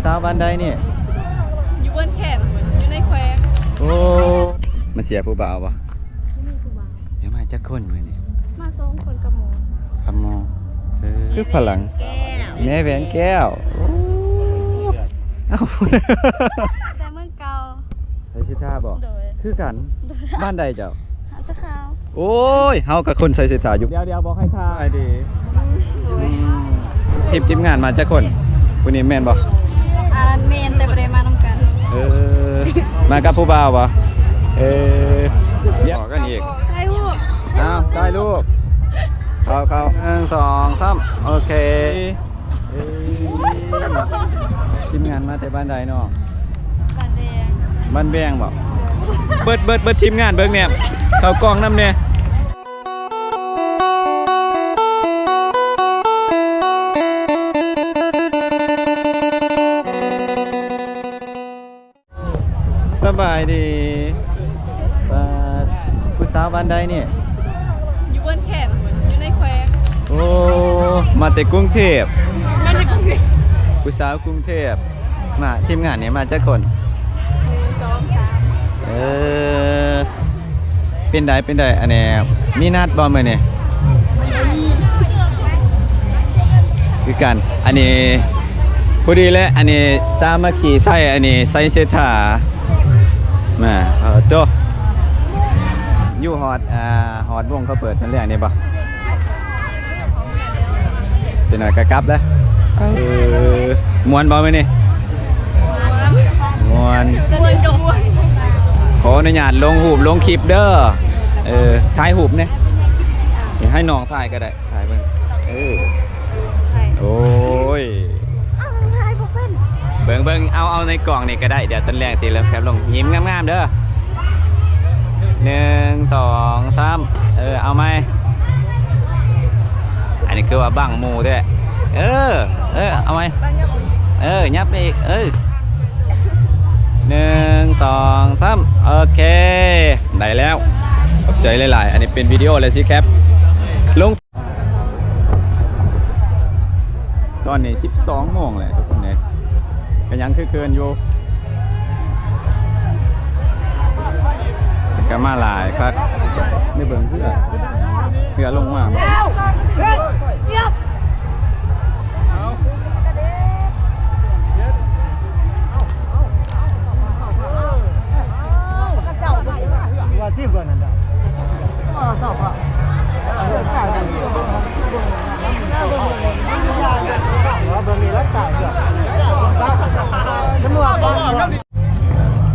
ສາວບ້ານໃດນີ້? ຢູ່ບ້ານແຂນ ຢູ່ໃນແຂວງ. ໂອ້ ມາເຊຍຜູ້ບ່າວບໍ່? ບໍ່ມີຜູ້ບ່າວ. ເອີ ມາຈັກຄົນມື້ນີ້? ມາສອງຄົນກັບໝູ່. ກັບໝູ່. ເອີ ຄືຝຣັ່ງ. ແມ່ແຫວນແກ້ວ. ໂອ້ ເອົ້າ ແຕ່ເມືອງເກົ່າ. ໃສ່ເສດຖາບໍ່? ໂດຍ. ຄືກັນ. ໂດຍ. ບ້ານໃດເຈົ້າ? ສາຂາວ. ໂອ້ຍ ເຮົາກໍຄົນໃສ່ເສດຖາຢູ່. ດຽວໆ ບອກໃຫ້ຖ່າຍດີ. ອືມ ໂດຍ. ອືມ ທີມ ທີມງານມາຈັກຄົນ? ຜູ້ນີ້ແມ່ນບໍ່? ອັນແມ່ນ ແຕ່ບໍ່ໄດ້ມານຳກັນ. ເອີ ມາກັບຜູ້ບ່າວບໍ່? ເອີ ດຽວ ບອກກັນອີກ. ຖ່າຍຮູບ. ອ້າວ ຖ່າຍຮູບ. ເຂົ້າ ເຂົ້າ ໜຶ່ງ ສອງ ສາມ ໂອເຄ. ເອີ ທີມງານມາແຕ່ບ້ານໃດເນາະ? ບ້ານແບງ. ບ້ານແບງບໍ່? ເບິດ ເບິດ ເບິດທີມງານເບິ່ງແດ່ ເຂົ້າກ້ອງນຳແດ່. ສະບາຍດີ. ປາດ ຜູ້ສາວບ້ານໃດນີ້? ຢູ່ບ້ານແຂນ ຢູ່ໃນແຂວງ. ໂອ້ ມາແຕ່ກຸງເທບ. ມາແຕ່ກຸງເທບ. ຜູ້ສາວກຸງເທບ. ມາ ທີມງານນີ້ມາຈັກຄົນ? ໜຶ່ງ ສອງ ສາມ. ເອີ ເປັນໃດ ເປັນໃດ ອັນນີ້ມີນັດບໍ່ມື້ນີ້? ຄືກັນ ອັນນີ້ພໍດີແຫຼະ ອັນນີ້ສາມັກຄີໃສ່ ອັນນີ້ໃສ່ເສດຖາ ມາ ເອີ ໂຕ ຢູ່ຮອດ ອ່າ ຮອດວົງເຂົາເປີດຕອນແລກນີ້ບໍ່? ຊິໜ້ອຍກະກັບແລ້ວ. ເອີ ມ່ວນບໍ່ມື້ນີ້? ມ່ວນ ມ່ວນ ມ່ວນ. ຂໍອະນຸຍາດລົງຮູບລົງຄລິບເດີ. ເອີ ຖ່າຍຮູບແດ່ ໃຫ້ນ້ອງຖ່າຍກໍໄດ້ ຖ່າຍເບິ່ງ. ເອີ ໂອ້ຍ ເອົາ ຖ່າຍບໍ່ເປັນ. ເບິ່ງ ເບິ່ງ ເອົາ ເອົາໃນກ້ອງນີ້ກໍໄດ້ ດຽວຕອນແລກຊິເລີ່ມແຄບລົງ. ຍິ້ມງາມໆເດີ. ໜຶ່ງ ສອງ ສາມ ເອີ ເອົາໃໝ່. ອັນນີ້ຄືວ່າບັງໝູ່ແທ້. ເອີ ເອີ ເອົາໃໝ່. ເອີ ຫຍັບໄປອີກ. ເອີ ໜຶ່ງ ສອງ ສາມ ໂອເຄ ໄດ້ແລ້ວ. ຂອບໃຈຫຼາຍໆ. ອັນນີ້ເປັນວິດີໂອ ແລະ ຊິແຄບລົງ. ຕອນນີ້ສິບສອງໂມງແລ້ວທຸກຄົນເອີຍ ກໍຍັງຄຶກຄື້ນຢູ່. ກໍມາຫຼາຍຄັກ. ໄດ້ເບິ່ງເຮືອ ເຮືອລົງມາບໍ່?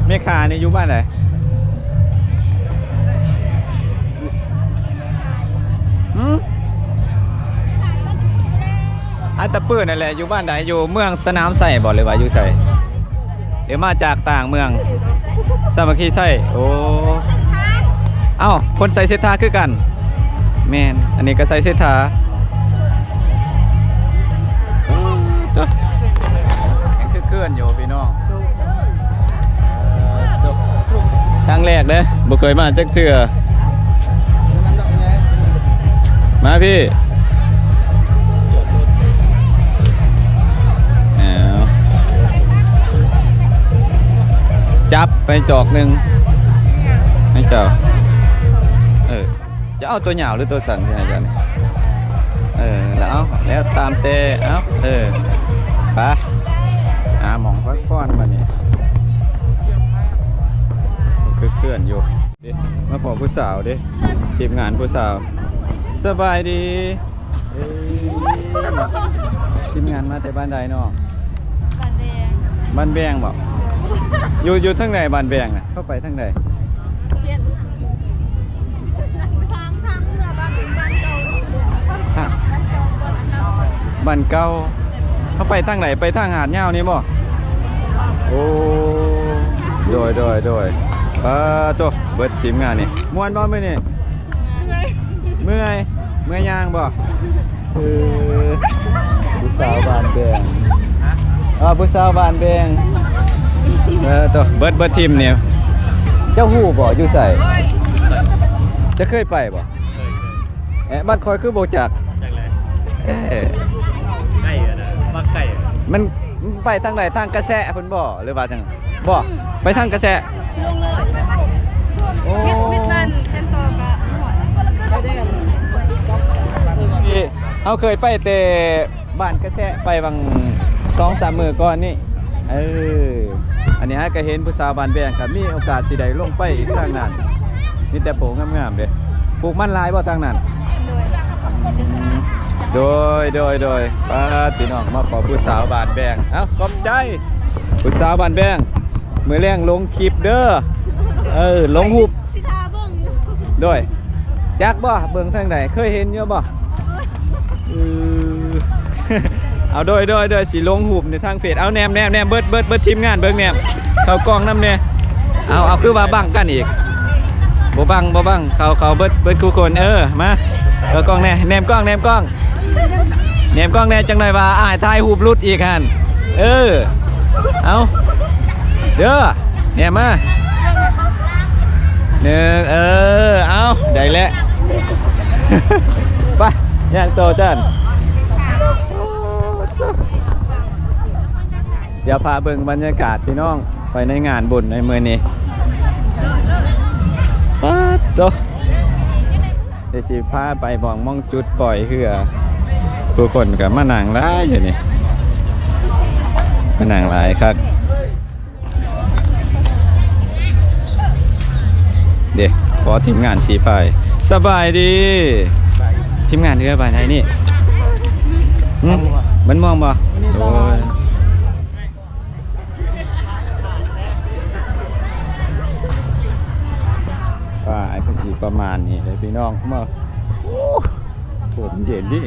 ແມ່ຄ້ານີ້ຢູ່ບ້ານໃດ? ຫື? ອັດຕະປືນັ້ນແຫຼະ. ຢູ່ບ້ານໃດ? ຢູ່ເມືອງສະໜາມໄຊບໍ່ ຫຼືວ່າຢູ່ໃສ? ຫຼືມາຈາກຕ່າງເມືອງ? ສາມັກຄີໄຊ. ໂອ້ ເອົ້າ ຄົນໃສ່ເສດຖາຄືກັນ. ແມ່ນ ອັນນີ້ກໍໃສ່ເສດຖາ. ໂອ້ ໂຕ ຍັງຄຶກຄື້ນຢູ່ພີ່ນ້ອງ. ຄັ້ງແລກເດ້ ບໍ່ເຄີຍມາຈັກເທື່ອ. ມາພີ່ ເອົາ ຈັບໄປຈອກໜຶ່ງໃຫ້ເຈົ້າ. ເອີ ຈະເອົາຕົວຍາວ ຫຼື ຕົວສັ້ນຊິໃຫ້ເຈົ້ານີ້? ເອີ ແລ້ວເອົາ ແລ້ວຕາມແຕ່ ເອົາ ເອີ ໄປ ຫາໝ່ອງພັກຜ່ອນບັດນີ້. ຄຶກຄື້ນຢູ່ເດ້ ມາພໍ້ຜູ້ສາວເດ້ ທີມງານຜູ້ສາວ. ສະບາຍດີ. ເອີ ທີມງານມາແຕ່ບ້ານໃດເນາະ? ບ້ານແບງ. ບ້ານແບງບໍ່? ຢູ່ ຢູ່ທາງໃດບ້ານແບງນະ? ເຂົ້າໄປທາງໃດ? ທາງ ທາງເມືອບ້ານ ບ້ານເກົ່າ. ຮະ? ບ້ານເກົ່າ. ເຂົ້າໄປທາງໃດ? ໄປທາງຫາດຍາວນີ້ບໍ່? ໂອ້ ໂດຍ ໂດຍ ໂດຍ. ປາໂຕ ເບິດທີມງານນີ້. ມ່ວນບໍ່ມື້ນີ້? ເມື່ອຍ ເມື່ອຍ ເມື່ອຍຍ່າງບໍ່? ເອີ ຜູ້ສາວບ້ານແບງ. ເອີ ຜູ້ສາວບ້ານແບງ. ເອີ ໂຕ ເບິດ ເບິດທີມນີ້. ເຈົ້າຮູ້ບໍ່ ຢູ່ໃສ? ເຈົ້າເຄີຍໄປບໍ່? ເອີ ເອີ ເອະ ບ້ານຂ້ອຍຄືບໍ່ຈັກ? ຈັກແຫຼະ. ເອີ ໃກ້ນະ ມັກໃກ້. ມັນ ມັນໄປທາງໃດ? ທາງກະແສພຸ້ນບໍ່ ຫຼືວ່າທາງ ບໍ່ ໄປທາງກະແສ ລົງເລີຍ ໂອ້ ວິດ ວິດບ້ານກັນຕໍ່ກະຮອດ. ເຮົາເຄີຍໄປແຕ່ບ້ານກະແສ ໄປຫວ່າງສອງສາມມື້ກ່ອນນີ້. ເອີ ອັນນີ້ຫາກະເຫັນຜູ້ສາວບ້ານແບງ ກະມີໂອກາດຊິໄດ້ລົງໄປອີກທາງນັ້ນ. ມີແຕ່ຜູ້ງາມໆເດ້. ປູກມັນຫຼາຍບໍ່ທາງນັ້ນ? ໂດຍ ໂດຍ ໂດຍ ໂດຍ. ປາດ ພີ່ນ້ອງ ມາພໍ້ຜູ້ສາວບ້ານແບງ. ເອົ້າ ຂອບໃຈ ຜູ້ສາວບ້ານແບງ. ມື້ແລງລົງຄລິບເດີ. ເອີ ລົງຮູບ ຊິຖ້າເບິ່ງຢູ່. ໂດຍ ຈັກບໍ່ ເບິ່ງທາງໃດ ເຄີຍເຫັນຢູ່ບໍ່? ເອີ ເອົາ ໂດຍ ໂດຍ ໂດຍ ຊິລົງຮູບໃນທາງເຟສ. ເອົາ ແນມ ແນມ ແນມ ເບິດ ເບິດ ເບິດ ທີມງານເບິ່ງແນມ ເຂົ້າກ້ອງນຳແດ່. ເອົາ ເອົາ ຄືວ່າບັງກັນອີກ. ບໍ່ບັງ ບໍ່ບັງ ເຂົ້າ ເຂົ້າເບິດ ເບິດທຸກຄົນ. ເອີ ມາ ເຂົ້າກ້ອງແດ່ ແນມກ້ອງ ແນມກ້ອງ ແນມກ້ອງແດ່. ຈັກໜ່ອຍວ່າອ້າຍຖ່າຍຮູບຫຼຸດອີກຫັ້ນ. ເອີ ເອົາ ເດີ ແນມມາ ໜຶ່ງ ເອີ ເອົາ ໄດ້ແລ້ວ. ໄປ ຍ່າງຕໍ່ຈານ. ດຽວພາເບິ່ງບັນຍາກາດພີ່ນ້ອງ ໄປໃນງານບຸນໃນມື້ນີ້. ປາດໂຕ ດຽວຊິພາໄປໝ່ອງ ໝ່ອງຈຸດປ່ອຍເຮືອ. ຜູ້ຄົນກະມານັ່ງຫຼາຍຢູ່ນີ້ ມານັ່ງຫຼາຍຄັກ. ເດ້ ພໍທີມງານສີພາຍ. ສະບາຍດີ ທີມງານເຮືອບ້ານໃດນີ້? ຫຶ? ບ້ານມ່ວງບໍ່? ໂອ້ຍ ວ່າກະຊິປະມານນີ້ແຫຼະພີ່ນ້ອງ. ມາ ໂອ້ ໂຫ ເຢັນດີ.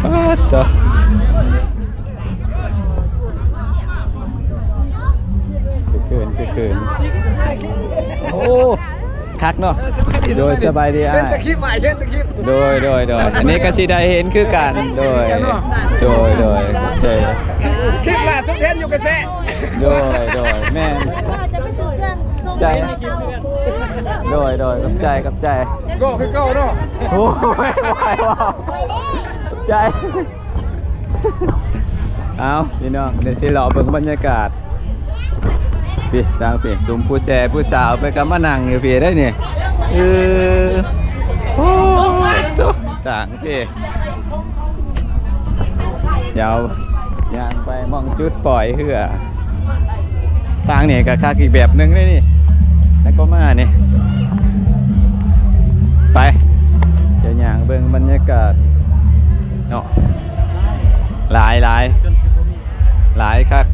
ປາດໂຕ ຄືຄືນ ຄືຄືນ. ໂອ້ ຄັກເນາະ. ເອີ ສະບາຍດີ ໂດຍ ສະບາຍດີ ສະບາຍດີອ້າຍ ເຫັນແຕ່ຄລິບ ເຫັນແຕ່ຄລິບ. ໂດຍ ໂດຍ ໂດຍ ອັນນີ້ກະຊິໄດ້ເຫັນຄືກັນ. ໂດຍ ໂດຍ ໂດຍ ໂດຍ ຄລິບລ່າສຸດເຫັນຢູ່ກະແສ. ໂດຍ ໂດຍ ແມ່ນ ໃຈ ໂດຍ ໂດຍ ຂອບໃຈ ຂອບໃຈ. ກໍຄືເກົ່າເນາະ. ໂອ້ຍ ບໍ່ໃຫ້ເວົ້າ ຂອບໃຈ. ເອົາ ພີ່ນ້ອງ ດຽວຊິເລາະເບິ່ງບັນຍາກາດ. ພີ້ ທາງພີ້ ຊຸມຜູ້ແຊຜູ້ສາວເພິ່ນກະມານັ່ງຢູ່ພີ້ເດ້ນີ້. ເອີ ໂອ້ ໂຕ ທາງພີ້ ດຽວຍ່າງໄປໝ່ອງຈຸດປ່ອຍເຮືອ. ທາງນີ້ກະຄັກອີກແບບໜຶ່ງເດ້ນີ້ ແລ້ວກໍມານີ້. ໄປ ດຽວຍ່າງເບິ່ງບັນຍາກາດເນາະ. ຫຼາຍ ຫຼາຍ ຫຼາຍຄັກ.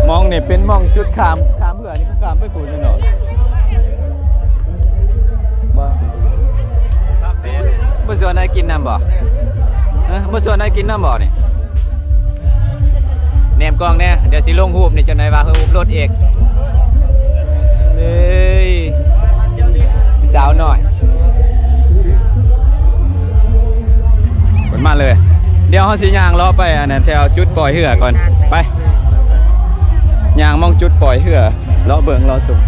ໝ່ອງນີ້ເປັນໝ່ອງຈຸດຂ້າມ ຂ້າມເຮືອນີ້ ຂ້າມໄປພຸ້ນເນາະ. ບໍ່ ບໍ່ຊວນອ້າຍກິນນຳບໍ່? ຮະ ບໍ່ຊວນອ້າຍກິນນຳບໍ່ນີ້? ແນມກ້ອງແດ່ ດຽວຊິລົງຮູບນີ້ ຈັກໜ່ອຍວ່າເຮີບລົດອີກ. ເອີຍ ສາວນ້ອຍ ເພິ່ນມາເລີຍ. ດຽວເຮົາຊິຍ່າງເລາະໄປອັນນັ້ນ ແຖວຈຸດປ່ອຍເຮືອກ່ອນ. ໄປ ຍ່າງໝ່ອງຈຸດປ່ອຍເຮືອ ເລາະເບິ່ງເລາະຊົມ.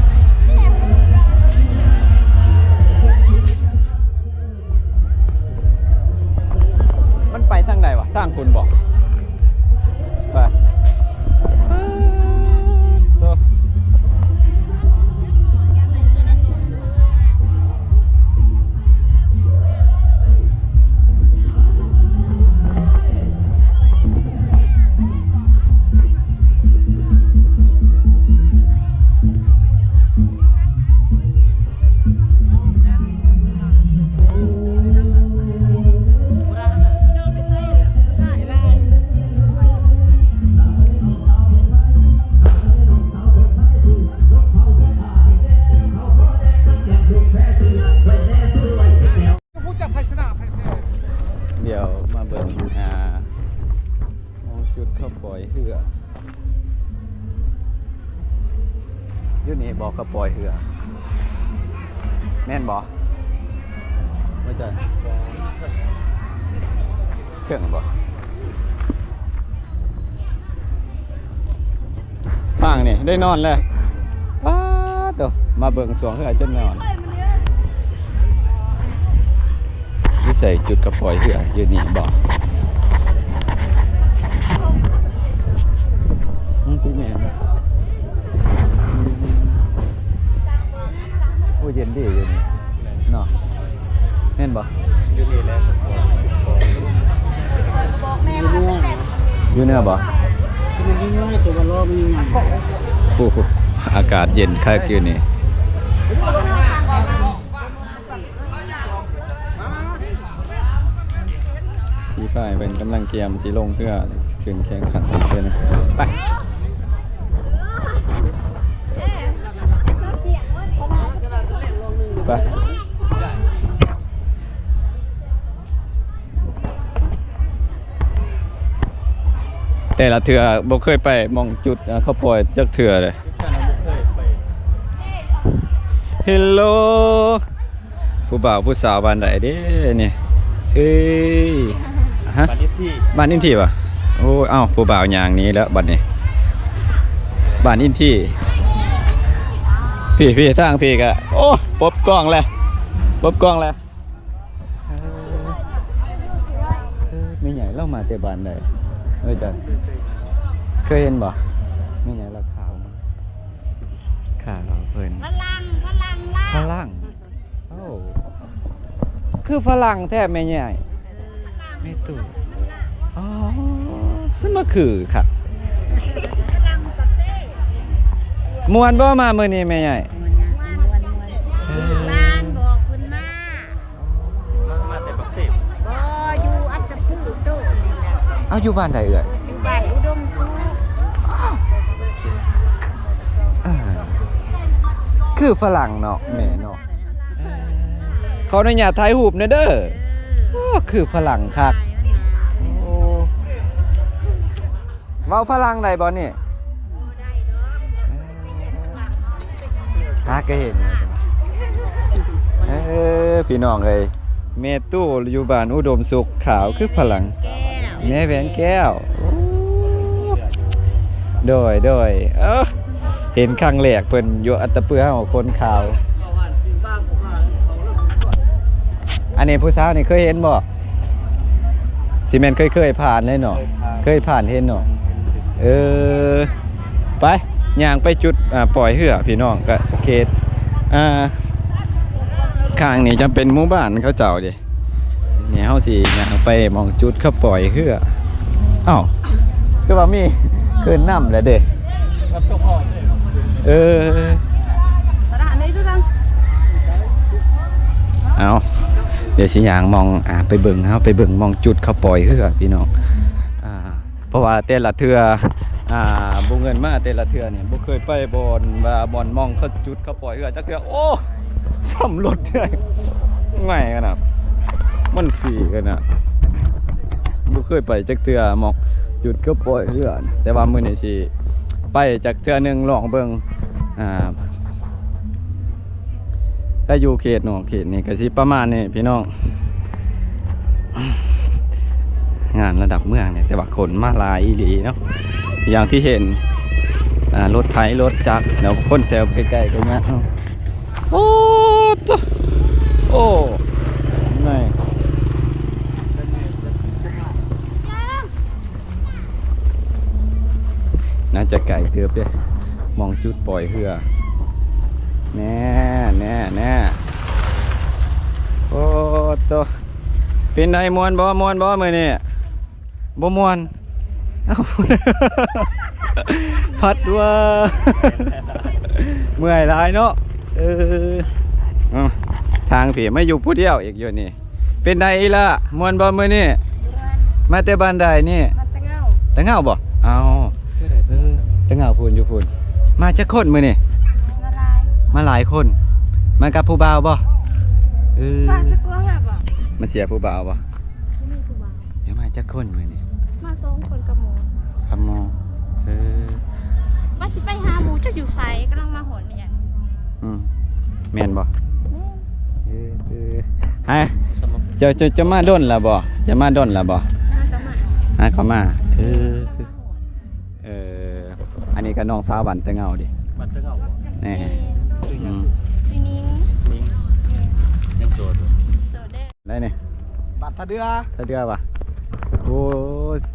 ມັນໄປທາງໃດວະ? ທາງພຸ້ນບໍ່? ໄປ ໂຕ. ເ ຢູ່ນີ້ບໍ່ ເຂົາປ່ອຍເຮືອ ແມ່ນບໍ່? ບໍ່ຈັກ ເຖິງບໍ່? ຊ່າງນີ້ໄດ້ນອນແລ້ວ ປາດໂທ້ ມາເບິ່ງຊ່ວງເຮືອຈົນນອນ. ຢູ່ໃສຈຸດເຂົາປ່ອຍເຮືອ ຢູ່ນີ້ບໍ່? ມັນຊິແມ່ນ ໂອ້ ເຢັນດີຢູ່ນີ້ເນາະ ແມ່ນບໍ່? ຢູ່ນີ້ແຫຼະ ຢູ່ເໜືອບໍ່? ຢູ່ເໜືອ ແຕ່ວ່າລໍ້ມັນຍັງ ໂອ້ໂຫ ອາກາດເຢັນຄັກຢູ່ນີ້. ສີພາຍເພິ່ນກຳລັງກຽມຊິລົງເຮືອ ຂຶ້ນແຂ່ງຂັນເພິ່ນ ໄປ ໄປ. ແຕ່ລະເທື່ອບໍ່ເຄີຍໄປໝ່ອງຈຸດ ເຂົາປ່ອຍຈັກເທື່ອເດ້. ເຮລໂລ ຜູ້ບ່າວຜູ້ສາວບ້ານໃດເດ້ນີ້? ເອີຍ ຮະ? ບ້ານອິນທີ ບ້ານອິນທີຫວາ? ໂອ້ ເອົ້າ ຜູ້ບ່າວຍ່າງໜີແລ້ວບັດນີ້ ບ້ານອິນທີ. ພີ້ໆ ທາງພີ້ກະ ໂອ້ ປົບກ້ອງແລ້ວ ປົບກ້ອງແລ້ວ. ເອີ ເອີ ແມ່ໃຫຍ່ລາວມາແຕ່ບ້ານໃດ? ເອີ ເຈົ້າເຄີຍເຫັນບໍ່? ແມ່ໃຫຍ່ລາວຂາວ ຂາວເພິ່ນ ຝຣັ່ງ ຝຣັ່ງລາວ ຝຣັ່ງ. ໂອ້ ຄືຝຣັ່ງແທ້ແມ່ໃຫຍ່ ແມ່ຕູ້. ອໍ ຊັ້ນມາຄືຄັກ. ມ່ວນບໍ່ມາມື້ນີ້ແມ່ໃຫຍ່? ມ່ວນນະ ມ່ວນ ມ່ວນ ເອີ ຫຼານບອກເພິ່ນມາ. ມາ ມາແຕ່ປາກເຊບໍ່? ຢູ່ອັດຕະປືໂຕນີ້ແຫຼະ. ເອົາ ຢູ່ບ້ານໃດເອື້ອຍ? ຢູ່ບ້ານອຸດົມສຸກ. ອ່າ ຄືຝຣັ່ງເນາະແມ່ເນາະ. ເອີ ຂໍອະນຸຍາດຖ່າຍຮູບແດ່ເດີ. ເອີ ໂອ້ ຄືຝຣັ່ງຄັກ. ໂອ້ ເວົ້າຝຣັ່ງໄດ້ບໍ່ນີ້? ບໍ່ໄດ້ດອກ. ຫາກະເຫັນ. ເອີ ພີ່ນ້ອງເອີຍ ແມ່ຕູ້ຢູ່ບ້ານອຸດົມສຸກ ຂາວຄືຝຣັ່ງ. ແມ່ແຫວນແກ້ວ ໂອ້ ໂດຍ ໂດຍ. ເອີ ເຫັນຄັ້ງແລກເພິ່ນຢູ່ອັດຕະປືເຮົາ ຄົນຂາວ. ອັນນີ້ຜູ້ສາວນີ້ເຄີຍເຫັນບໍ່? ຊິແມ່ນເຄີຍ ເຄີຍຜ່ານເລີຍເນາະ ເຄີຍຜ່ານ ເຄີຍຜ່ານເຫັນເນາະ. ເອີ ໄປ ຍ່າງໄປຈຸດ ອ່າ ປ່ອຍເຮືອພີ່ນ້ອງ ກະເຂດ ອ່າ ຂ້າງນີ້ຈະເປັນໝູ່ບ້ານເຂົາເຈົ້າເດ້. ນີ້ເຮົາຊິຍ່າງໄປໝ່ອງຈຸດເຂົາປ່ອຍເຮືອ. ເອົ້າ ຄືວ່າມີຂຶ້ນນຳແລ້ວເດ້. ເອີ ເອົາ ດຽວຊິຍ່າງໝ່ອງ ອ່າ ໄປເບິ່ງ ເຮົາໄປເບິ່ງໝ່ອງຈຸດເຂົາປ່ອຍເຮືອພີ່ນ້ອງ. ອ່າ ເພາະວ່າແຕ່ລະເທື່ອ ອ່າ ບໍ່ເງິນມາແຕ່ລະເທື່ອນີ້ ບໍ່ເຄີຍໄປບ່ອນວ່າ ບ່ອນໝ່ອງເຂົາຈຸດເຂົາປ່ອຍເຮືອຈັກເທື່ອ. ໂອ້ ຊ້ຳລົດເທື່ອ ງ່າຍຂະໜາດ ມັນຟຣີຂະໜາດ. ບໍ່ເຄີຍໄປຈັກເທື່ອໝ່ອງຈຸດເຂົາປ່ອຍເຮືອ ແຕ່ວ່າມື້ນີ້ຊິໄປຈັກເທື່ອໜຶ່ງ ລອງເບິ່ງ. ອ່າ ແຕ່ຢູ່ເຂດນອກເຂດນີ້ກະຊິປະມານນີ້ພີ່ນ້ອງ ງານລະດັບເມືອງນີ້ ແຕ່ວ່າຄົນມາຫຼາຍອີ່ຫຼີເນາະ ຢ່າງທີ່ເຫັນ. ອ່າ ລົດໄຖ ລົດຈັກ ແລ້ວຄົນແຖວໃກ້ໆກະເນາະ. ໂອ້ ໂອ້ ນີ້ ໜ້າຈະໄກເຕີບເດ້ ໝ່ອງຈຸດປ່ອຍເຮືອ. ແນ່ ແນ່ ແນ່ ໂອ້ໂຕ ເປັນໃດ ມ່ວນບໍ່ ມ່ວນບໍ່ມື້ນີ້? ບໍ່ມ່ວນ. ເອົ້າ ພັດວ່າ ເມື່ອຍຫຼາຍເນາະ. ເອີ ເອົ້າ ທາງພີ້ມາຢູ່ຜູ້ດຽວອີກຢູ່ນີ້. ເປັນໃດອີ່ຫຼ້າ ມ່ວນບໍ່ມື້ນີ້? ມ່ວນ. ມາແຕ່ບ້ານໃດນີ້? ມາຕະເງົາ. ຕະເງົາບໍ່? ເອົ້າ ເອີ ຕະເງົາພຸ້ນ ຢູ່ພຸ້ນ. ມາຈັກຄົນມື້ນີ້? ມາຫຼາຍ ມາຫຼາຍຄົນ. ມາກັບຜູ້ບ່າວບໍ່? ເອີ ມາສະກວງແລ້ວບໍ່? ມາເສຍຜູ້ບ່າວບໍ່? ບໍ່ມີຜູ້ບ່າວ. ເອີ ມາຈັກຄົນມື້ນີ້? ມາສອງຄົນກັບໝູ່. ກັບໝູ່ ເອີ ວ່າຊິໄປຫາໝູ່ ຈັກຢູ່ໃສ ກຳລັງມາຮອດແມ່ໃຫຍ່. ອືມ ແມ່ນບໍ່? ແມ່ນ. ເອີ ເອີ ຮະ ສຳລັບ ເຈົ້າ ເຈົ້າ ເຈົ້າມາດົນແລ້ວບໍ່? ເຈົ້າມາດົນແລ້ວບໍ່? ຫາກໍມາ ຫາກໍມາ. ເອີ ເອີ ອັນນີ້ກໍນ້ອງສາວບ້ານຕະເຫງົາເດ້. ບ້ານຕະເຫງົາບໍ່? ແນ່. ຊື່ຫຍັງ? ອືມ ຊື່ນິງ. ນິງ ແມ່ນ. ຍັງໂສດບໍ່? ໂສດເດ້. ໄດ້ນີ້ ບາດທ່າເດື່ອ ທ່າເດື່ອຫວາ? ໂອ້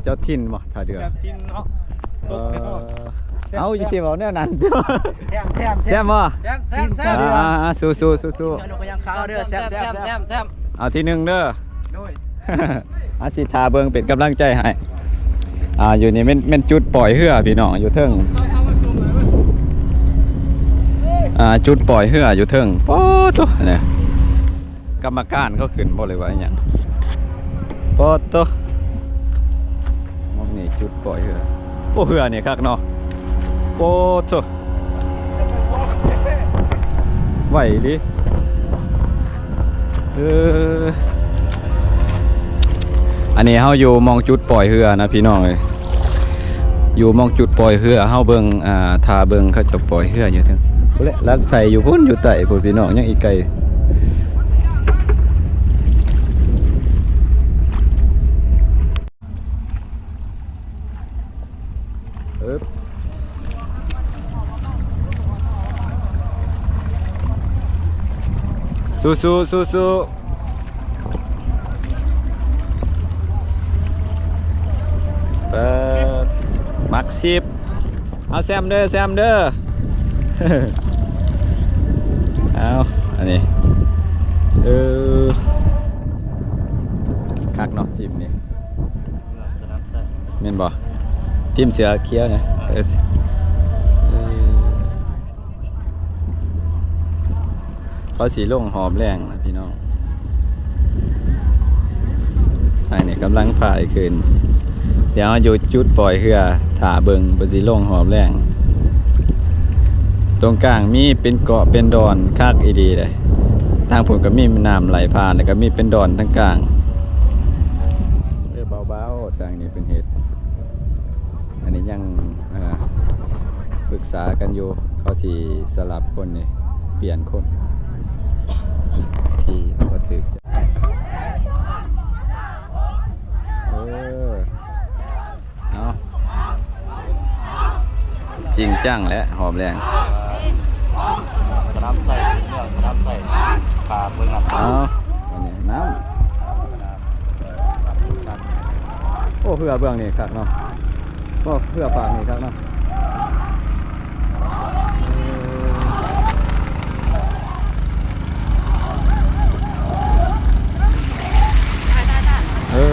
ເຈົ້າຖິ່ນບໍ່ ທ່າເດື່ອ? ເຈົ້າຖິ່ນເນາະ. ເອີ ເອົາ ຢູ່ຊິເວົ້າແນວນັ້ນ. ແຊມ ແຊມ ແຊມບໍ່? ແຊມ ແຊມ ແຊມ. ອ່າໆໆ ສູ້ໆ ສູ້ໆ. ແຊມ ແຊມ ແຊມ ແຊມ. ເອົາ ທີໜຶ່ງເດີ. ໂດຍ ເຮົາຊິຖ້າເບິ່ງເປັນກຳລັງໃຈໃຫ້. ອ່າ ຢູ່ນີ້ແມ່ນ ແມ່ນຈຸດປ່ອຍເຮືອພີ່ນ້ອງ ຢູ່ເທິງ. ອ່າ ຈຸດປ່ອຍເຮືອຢູ່ເທິງ. ໂອ້ໂຕ ນີ້ ກຳມະການເຂົາຂຶ້ນບໍ່ ຫຼືວ່າອີ່ຫຍັງ? ປາດໂທ້ ໝ່ອງນີ້ຈຸດປ່ອຍເຮືອ. ໂອ້ ເຮືອນີ້ຄັກເນາະ. ໂອ້ໂທ້ ໄວອີ່ຫຼີ. ເອີ ອັນນີ້ເຮົາຢູ່ໝ່ອງຈຸດປ່ອຍເຮືອນະພີ່ນ້ອງເອີຍ. ຢູ່ໝ່ອງຈຸດປ່ອຍເຮືອ ເຮົາເບິ່ງ ອ່າ ຖ້າເບິ່ງເຂົາເຈົ້າປ່ອຍເຮືອຢູ່ເທິງພຸ້ນແຫຼະ. ລັກໄຊຢູ່ພຸ້ນ ຢູ່ໃຕ້ພຸ້ນພີ່ນ້ອງ ຍັງອີກໄກ. ເອີບ ສູ້ໆ ສູ້ໆ. ເປີດ ມັກສິບ. ເອົາແຊມເດີ ແຊມເດີ. ເອົາ ອັນນີ້ ເອີ ຄັກເນາະທີມນີ້ ແມ່ນບໍ່? ທີມເສືອຂຽວນີ້ ເອີ ເອີ. ເຂົາຊິລົງຮອບແລງລະພີ່ນ້ອງ. ທາງນີ້ກຳລັງພາຍຂຶ້ນ. ດຽວເຮົາຢູ່ຈຸດປ່ອຍເຮືອ ຖ້າເບິ່ງເພິ່ນຊິລົງຮອບແລງ. ຕົງກາງມີເປັນເກາະເປັນດອນ ຄັກອີ່ຫຼີເດ້. ທາງພຸ້ນກໍມີນ້ຳໄຫຼຜ່ານ ແລ້ວກໍມີເປັນດອນທັງກາງ. ເອີ ເບົາໆ ທາງນີ້ເພິ່ນເຮັດ ອັນນີ້ຍັງ ອ່າ ປຶກສາກັນຢູ່ ເຂົາຊິສະຫຼັບຄົນນີ້ ປ່ຽນຄົນທີ່ບໍ່ຖືກ. ເອີ ເອົາ ຈິງຈັງແຫຼະ ຮອບແລງ. ສະໜາມໄຊ ເມືອງສະໜາມໄຊ ພາເບິ່ງນຳ. ເອົາ ອັນນີ້ນຳ. ໂອ້ ເຮືອເບື້ອງນີ້ຄັກເນາະ. ໂອ້ ເຮືອຟາກນີ້ຄັກເນາະ. ເອີ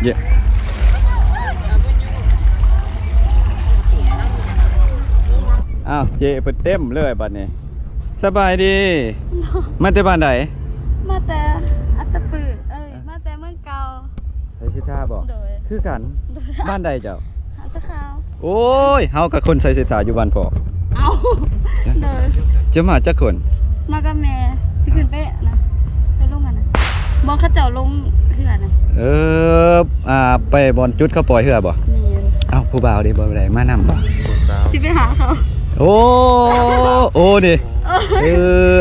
ເຢະ. ອ້າວ ເຈເພິ່ນເຕັມເລີຍບັດນີ້. ສະບາຍດີ. ມາແຕ່ບ້ານໃດ? ມາແຕ່ອັດຕະປື ເອີຍ ມາແຕ່ເມືອງເກົ່າ. ໄຊເສດຖາບໍ? ໂດຍ. ຄືກັນ. ໂດຍ. ບ້ານໃດເຈົ້າ? ຫາດສະຂາວ. ໂອ້ຍ ເຮົາກໍຄົນໄຊເສດຖາ ຢູ່ບ້ານພໍ່. ເອົ້າ ໂດຍ. ເຈົ້າມາຈັກຄົນ? ມາກັບແມ່. ຊິຂຶ້ນໄປນະ ໄປລົງອັນນະ ບ່ອນເຂົາເຈົ້າລົງເຮືອນະ. ເອີ ອ່າ ໄປບ່ອນຈຸດເຂົາປ່ອຍເຮືອບໍ? ແມ່ນ. ເອົ້າ ຜູ້ບ່າວເດ ບໍ່ໄດ້ມານຳບໍ? ຜູ້ສາວ ຊິໄປຫາເຂົາ. ໂອ້ ໂອ້ ນີ້. ເອີ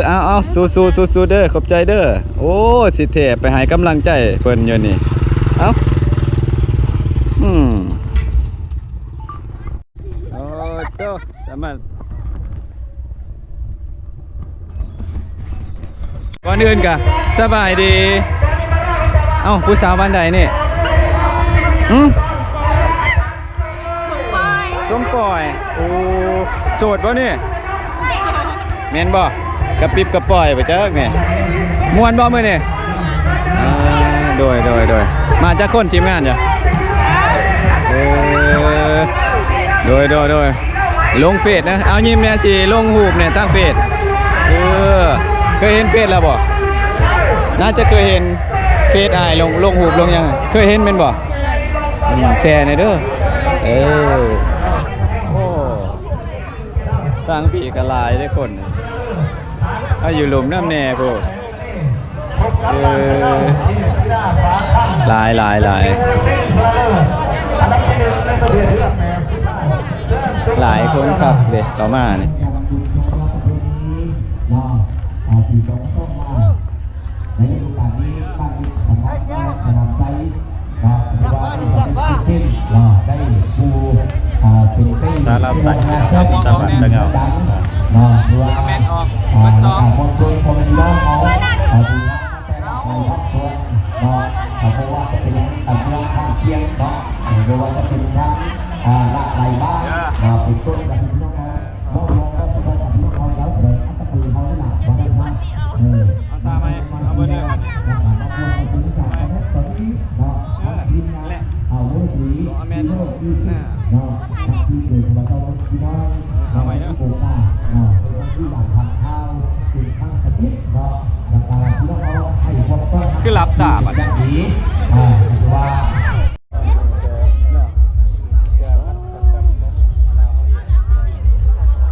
ເອົາໆ ສູ້ໆ ສູ້ໆເດີ ຂອບໃຈເດີ. ໂອ້ ຊິແທ້ໄປໃຫ້ກຳລັງໃຈເພິ່ນຢູ່ນີ້. ເອົ້າ ອືມ ໂອ້ໂຕ ສາມາດ ກ່ອນອື່ນກະສະບາຍດີ. ເອົ້າ ຜູ້ສາວບ້ານໃດນີ້? ຫຶ? ສົມປອຍ ສົມປອຍ. ໂອ້ ໂສດບໍ່ນີ້? ແມ່ນບໍ່? ກະປິບກະປອຍບໍ່ຈັກນີ້. ມ່ວນບໍ່ມື້ນີ້? ເອີ ໂດຍ ໂດຍ ໂດຍ. ມາຈັກຄົນທີມງານເຈົ້າ? ເອີ ໂດຍ ໂດຍ ໂດຍ. ລົງເຟສນະ ເອົາຍິ້ມແດ່ ຊິລົງຮູບແດ່ທາງເຟສ. ເອີ ເຄີຍເຫັນເຟສລາວບໍ່? ໜ້າຈະເຄີຍເຫັນເຟສອ້າຍລົງ ລົງຮູບລົງຫຍັງ ເຄີຍເຫັນແມ່ນບໍ່? ອືມ ແຊແດ່ເດີ. ເອີ ໂອ້ ທາງພີ້ກໍຫຼາຍເດ້ຄົນ ເຮົາຢູ່ລຸ່ມນຳແດ່ພຸ້ນ. ເອີ ເອີ ຫຼາຍ ຫຼາຍ ຫຼາຍ ຫຼາຍຄົນຄັກເດ້ເຂົ້າມານີ້. ໃນໂອກາດນີ້ ບ້ານມິດສະໝານ ສະໜາມໄຊ ເນາະ ຖືວ່າເປັນເນາະ ໄດ້ຜູ້ ອ່າ ເປັນເປັນສາລາວໃຕ້ ສາລາວໃຕ້ເນາະ ເນາະ ຖືວ່າ ອ່າ ແມ່ນອອກ ອ່າ ເບິດສອງ ແລ້ວກໍມວນຊົນຂອງພີ່ນ້ອງເຮົາ ອ່າ ທີ່ມາແຕ່ລະພາກສ່ວນເນາະ ກໍບໍ່ວ່າຈະເປັນ ອ່າ ເມືອງຂ້າງຄຽງເນາະ ບໍ່ວ່າຈະເປັນທາງ ອ່າ ຫຼາກຫຼາຍບ້ານເນາະ ເປັນຕົ້ນກໍຄືພີ່ນ້ອງເຮົາ ເອົາທ່າໃໝ່ ເອົາເບີດເດີ ເອີ ແຫຼະ ບໍ່ແມ່ນ ເອົາໃໝ່ເດີ ຄືຫຼັບຕາບັດນີ້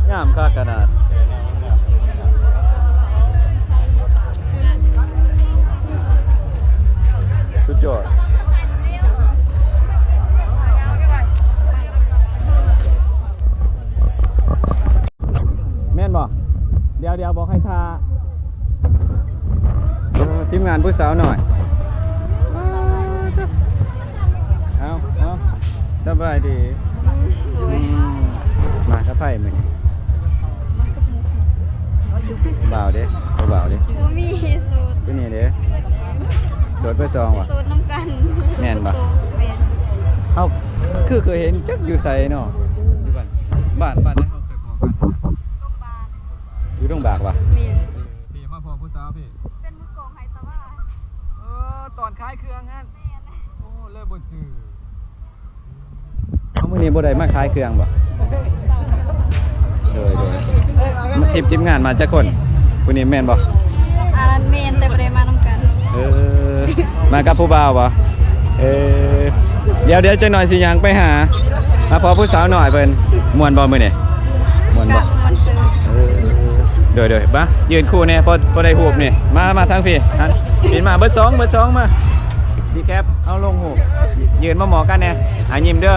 ງາມຄັກຂະໜາດ ສຸດຍອດ ແມ່ນບໍ່? ດຽວໆ ບອກໃຫ້ຖ້າ ເອີ ທີມງານຜູ້ສາວໜ້ອຍ ເອົາ ເອົາ ສະບາຍດີ ໂດຍ ອືມ ມາກັບໃຜມື້ນີ້? ມາກັບໝູ່ ບ່າວເດ້ ຜູ້ບ່າວເດ້ ບໍ່ມີໂສດ ຜູ້ນີ້ເດ້ ໂສດເບີດສອງຫວາ? ໂສດນຳກັນ ແມ່ນບໍ່? ໂສດ ແມ່ນ ເອົ້າ ຄືເຄີຍເຫັນຈັກຢູ່ໃສເນາະ? ຢູ່ບ້ານ ບ້ານ ບ້ານໃດເຮົາເຄີຍພໍ້ກັນ? ໂຮງບານ ຢູ່ດົງບາກຫວາ? ແມ່ນ ເອີ ພີ່ມາພໍ້ຜູ້ສາວພີ່ ເປັນມືກອງໃຫ້ຕາວ່າ ເອີ ຕອນຂາຍເຄື່ອງຫັ້ນ ແມ່ນ ໂອ້ ເລີຍບໍ່ຈື່ ເອົາ ມື້ນີ້ບໍ່ໄດ້ມາຂາຍເຄື່ອງບໍ່? ໂດຍ ໂດຍ ທີມ ທີມງານມາຈັກຄົນ? ຜູ້ນີ້ແມ່ນບໍ່? ອັນນັ້ນແມ່ນ ແຕ່ບໍ່ໄດ້ມານຳກັນ ເອີ ມາກັບຜູ້ບ່າວບໍ່? ເອີ ດຽວ ດຽວຈັກໜ້ອຍຊິຍ່າງໄປຫາ ມາພໍ້ຜູ້ສາວໜ້ອຍເພິ່ນ ມ່ວນບໍ່ມື້ນີ້? ມ່ວນບໍ່? ກະມ່ວນເຕີບ ເອີ ໂດຍ ໂດຍ ມາຢືນຄູ່ແດ່ ພໍ ພໍໄດ້ຮູບນີ້ ມາ ມາທາງພີ້ ຫັ້ນ ປີນມາ ເບີດສອງ ເບີດສອງ ມາ ຊິແຄບ ເອົາລົງຮູບ ຍ- ຢືນມາໝໍ້ກັນແດ່ ອ່າ ຍິ້ມເດີ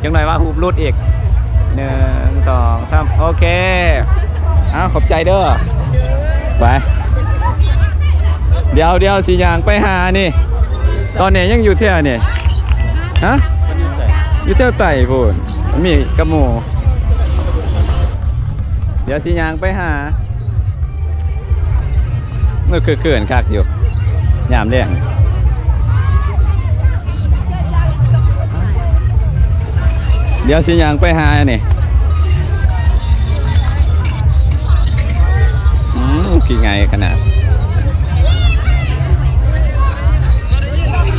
ຈັກໜ້ອຍວ່າຮູບຫຼຸດອີກ ໜຶ່ງ ສອງ ສາມ ໂອເຄ ເອົາ ຂອບໃຈເດີ ໄປ ດຽວ ດຽວຊິຍ່າງໄປຫານີ້ ຕອນນີ້ຍັງຢູ່ແຖວນີ້ ຮະ ຢູ່ແຖວໃຕ້ພຸ້ນ ມີກັບໝູ່ ດຽວຊິຍ່າງໄປຫາ ເອີ ຄືເກີນຄັກຢູ່ ຍາມແລງ ດຽວຊິຍ່າງໄປຫານີ້ ອືມ ຂີ້ໄຫງ່ຂະໜາດ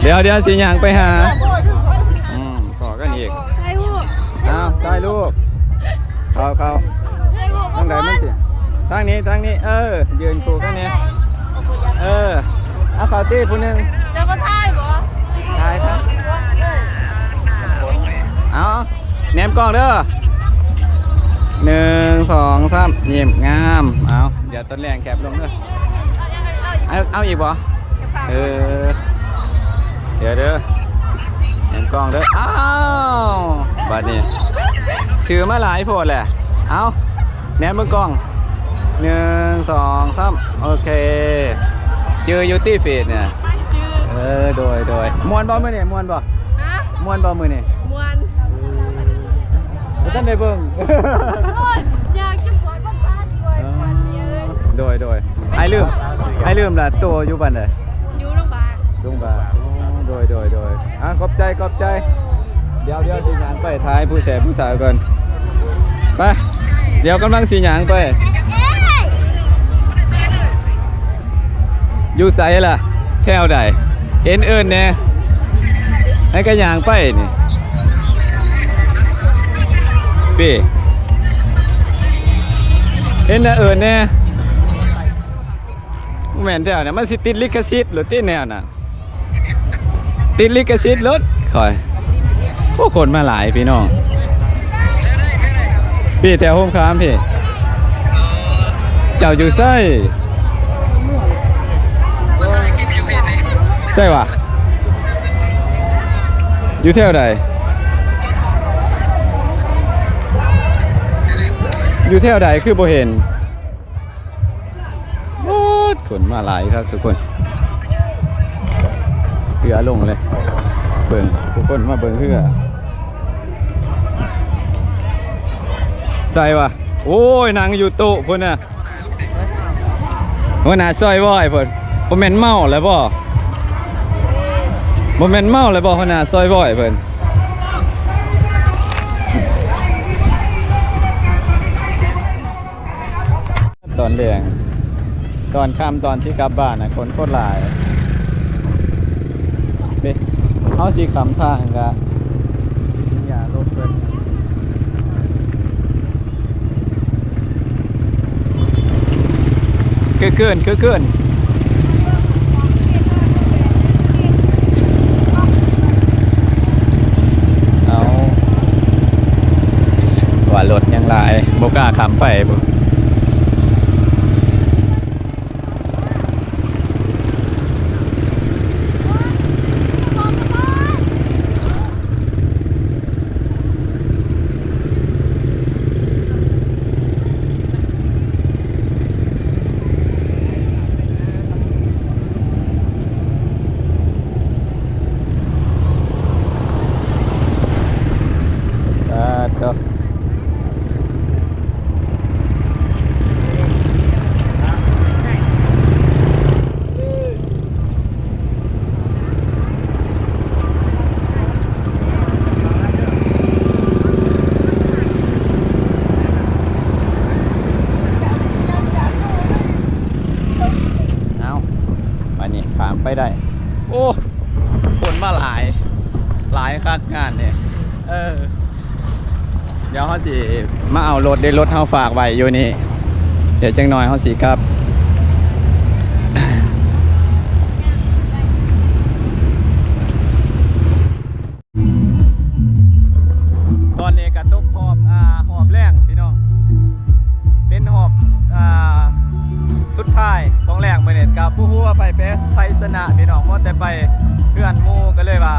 ດຽວ ດຽວຊິຍ່າງໄປຫາ ອືມ ພໍ້ກັນອີກ ຖ່າຍຮູບ ອ້າວ ຖ່າຍຮູບ ເຂົ້າ ເຂົ້າ ທາງໃດມັນຊິ ທາງນີ້ ທາງນີ້ ເອີ ຢືນຄູ່ກັນແດ່ ເອີ ເອົາເຂົ້າຕິຜູ້ໜຶ່ງ ເຈົ້າບໍ່ຖ່າຍບໍ່? ຖ່າຍ ຖ່າຍ ເອົາ ແນມກ້ອງເດີ ໜຶ່ງ ສອງ ສາມ ຍິ້ມງາມ ເອົາ ດຽວຕອນແລງແຄບລົງເດີ ເອົາ ເອົາອີກບໍ່? ເອີ ດຽວເດີ ແນມກ້ອງເດີ ອ້າວ ບາດນີ້ ຊື່ມາຫຼາຍໂພດແຫຼະ ເອົາ ແນມເບິ່ງກ້ອງ ໜຶ່ງ ສອງ ສາມ ໂອເຄ ຈື່ຢູ່ຕິເຟສນີ້ ຈື່ ເອີ ໂດຍ ໂດຍ ມ່ວນບໍ່ມື້ນີ້ ມ່ວນບໍ່? ຮະ? ມ່ວນບໍ່ມື້ນີ້? ມ່ວນ ບໍ່ທັນໄດ້ເບິ່ງ ໂອ້ຍ ຢາກຈະປວດປະສາດດ້ວຍ ເອີ ປວດເອີຍ ໂດຍ ໂດຍ ອ້າຍລືມ ອ້າຍລືມລະ ໂຕຢູ່ບ້ານໃດ? ຢູ່ໂຮງບານ ໂຮງບານ ໂດຍ ໂດຍ ໂດຍ ອ່າ ຂອບໃຈ ຂອບໃຈ ດຽວ ດຽວຊິຍ່າງໄປຖ່າຍຜູ້ແສບຜູ້ສາວກ່ອນ ໄປ ດຽວກຳລັງຊິຍ່າງໄປ ຢູ່ໃສລະ? ແຖວໃດ? ເຫັນເອີ້ນແດ່ ໃຫ້ກະຍ່າງໄປນີ້ ເປ້ ເຫັນແຕ່ເອີ້ນແດ່ ບໍ່ແມ່ນແຖວນັ້ນ ມັນຊິຕິດລິຂະສິດໂລດຕິແນວນັ້ນ ຕິດລິຂະສິດໂລດຂ້ອຍ ໂອ້ ຄົນມາຫຼາຍພີ່ນ້ອງ ພີ້ແຖວໂຮມຄາມພີ້ ເຈົ້າຢູ່ໃສ? ໃສຫວາ? ຢູ່ແຖວໃດ? ຢູ່ແຖວໃດຄືບໍ່ເຫັນ? ໂອ້ຍ ຄົນມາຫຼາຍຄັກທຸກຄົນ. ເຮືອລົງເລີຍ. ເບິ່ງ ທຸກຄົນມາເບິ່ງເຮືອ. ໃສ່ວະ? ໂອ້ຍ ນັ່ງຢູ່ໂຕະພຸ້ນນະ. ຫົວໜ້າຊອຍວອຍເພິ່ນ. ບໍ່ແມ່ນເມົາແລ້ວບໍ່? ບໍ່ແມ່ນເມົາແລ້ວບໍ່ ຫົວໜ້າຊອຍວອຍເພິ່ນ? ຕອນແລງ ຕອນຄ່ຳ ຕອນຊິກັບບ້ານນະ ຄົນໂຄດຫຼາຍເດ້. ເຮົາຊິຂ້າມທາງກະ ຢ່າລົດເພິ່ນ. ຄືຄືນ ຄືຄືນ. ເອົາ ວ່າລົດຍັງຫຼາຍ ບໍ່ກ້າຂ້າມໄປພຸ້ນ. ເອົາ ບາດນີ້ຂ້າມໄປໄດ້. ໂອ້ ຄົນມາຫຼາຍ ຫຼາຍຄັກງານນີ້. ເອີ ດຽວເຮົາຊິມາເອົາລົດເດ້ ລົດເຮົາຝາກໄວ້ຢູ່ນີ້ ດຽວຈັກໜ້ອຍເຮົາຊິກັບ. ຕອນນີ້ກະຕົກຮອບ ອ່າ ຮອບແລງພີ່ນ້ອງ ເປັນຮອບ ອ່າ ສຸດທ້າຍຂອງແລງມື້ນີ້ ກະບໍ່ຮູ້ວ່າໄປແພ້ ໃຜຊະນະພີ່ນ້ອງ ມົວແຕ່ໄປເຮືອນໝູ່ ກະເລີຍວ່າ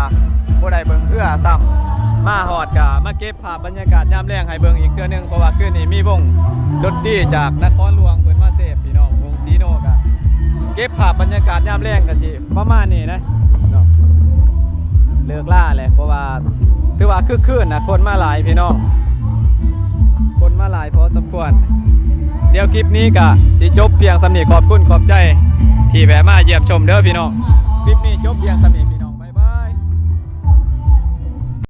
ບໍ່ໄດ້ເບິ່ງເຮືອຊ້ຳ. ມາຮອດກະມາເກັບ ພາບບັນຍາກາດຍາມແລງໃຫ້ເບິ່ງອີກເທື່ອໜຶ່ງ ເພາະວ່າຄືນນີ້ມີວົງດົນຕີຈາກນະຄອນຫຼວງເພິ່ນມາເສບພີ່ນ້ອງ ວົງຊີໂນ ກະເກັບພາບບັນຍາກາດຍາມແລງກະຊິປະມານນີ້ນະເນາະ. ເລີກລາແຫຼະ ເພາະວ່າຖືວ່າຄຶກຄື້ນນະ ຄົນມາຫຼາຍພີ່ນ້ອງ ຄົນມາຫຼາຍພໍສົມຄວນ. ດຽວຄລິບນີ້ກະຊິຈົບພຽງສ່ຳນີ້ ຂອບຄຸນຂອບໃຈທີ່ແວະມາຢ້ຽມຊົມເດີພີ່ນ້ອງ. ຄລິບນີ້ຈົບພຽງສ່ຳນີ້.